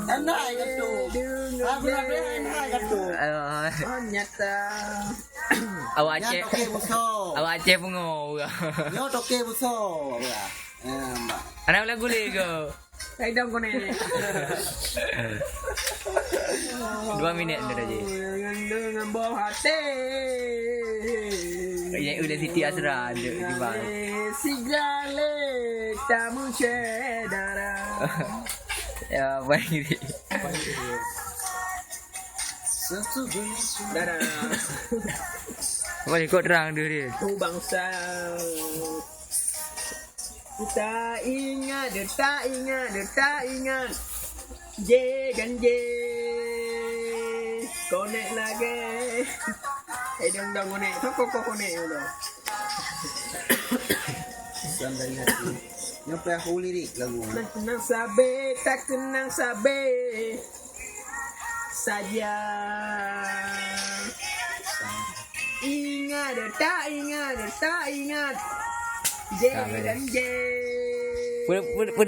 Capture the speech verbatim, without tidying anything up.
Enak katu. Aku nak beri enak katu. Aduh. Oh, nyata. Awak Nyan Aceh. toke buso. Awak Aceh pungo. Nyo toke buso. Ya, mbak. Anak ulah gule ke? Saya dong konek. Dua minit dah je. Dengan dengan bawah hati. Ya udah Siti Asra duduk di bawah. Sigale tamu cedara. Ya, apa ini? Dara. Apa ni kok terang tu dia? Ku bangsa. Tak ingat, tak ingat, tak ingat. Je dan je. Konek lagi. Eh, dong dong konek. Kok kok konek dong. Sampai hati. Nyo payah aku lirik lagu. Nah, tenang sabe, tak tenang sabe. Saja. Ingat, tak ingat, tak ingat. Je Sabe. Dan je. Pun pun pun